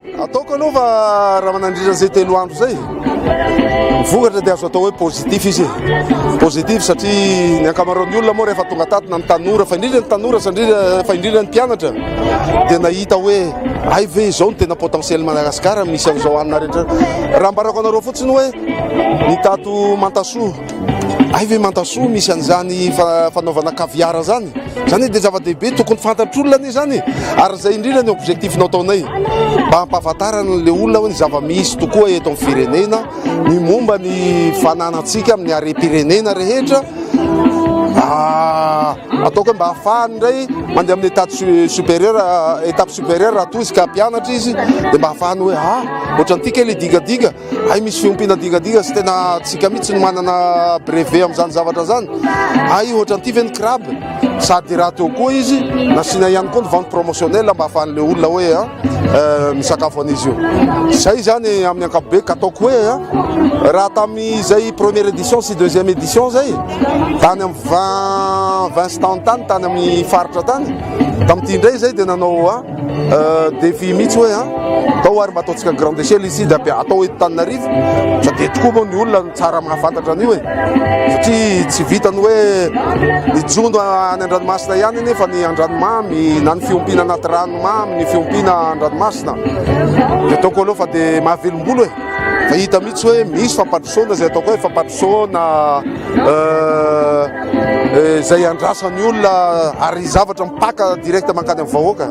Ataoko aloha fa raha manandritra an'izay 3 andro izay, ny vokatra dia azo atao hoe positif izy e. Positif satria ny ankamaroan'ny olona moa rehefa tonga tato na ny tanora, fa indrindra ny tanora sy indrindra fa indrindra ny mpianatra dia nahita hoe hay ve izao no tena potentiel Madagascar misy an'izao hanina rehetra. Raha ambarako anareo fotsiny hoe ny tato Mantasoa, hay ve Mantasoa misy an'izany fanaovana caviar zany? Zany dia zava-dehibe tokony fantatr'olona anie zany e. Ary izay indrindra ny objectif nataonay mba hampahafantarana an'ilay olona hoe ny zava-misy tokoa eto amin'ny firenena, ny momba ny fananantsika amin'ny harem-pirenena rehetra. Ataoko hoe mba hahafahany indray mandeha amin'ny étape supérieure, étape supérieure raha toa izy ka mpianatra izy dia mba hahafahany hoe ah ohatran'ity kely digadiga. Hay misy fiompiana digadiga sy tena tsika mihitsy no manana brevet amin'izany zavatra zany. Hay ohatran'ity ve ny crabe? Sady raha teo koa izy nasiana ihany koa ny vente promotionnelle mba ahafahan'ilay olona hoe a misakafo an'izy io. Zay zany amin'ny ankapobeny ka ataoko hoe a raha tamin'izay première édition sy deuxième édition zay tany amin'ny 20 20 stand tany tany amin'ny faritra tany, tamin'ity indray zay dia nanao a défi mihitsy hoe a atao ary mba ataontsika grande échelle izy dia atao eto Tananarivo satria tokoa moa ny olona no tsara mahafantatra an'io e, satria tsy vitany hoe ny jono any an-dranomasina ihany anefa ny an-dranomamy na ny fiompiana anaty ranomamy, ny fiompiana an-dranomasina dia ataoko aloha fa dia mahavelom-bolo e, fa hita mihitsy hoe misy fampandrosoana izay ataoko hoe fampandrosoana izay andrasan'ny olona ary zavatra mipaka direct mankany amin'ny vahoaka.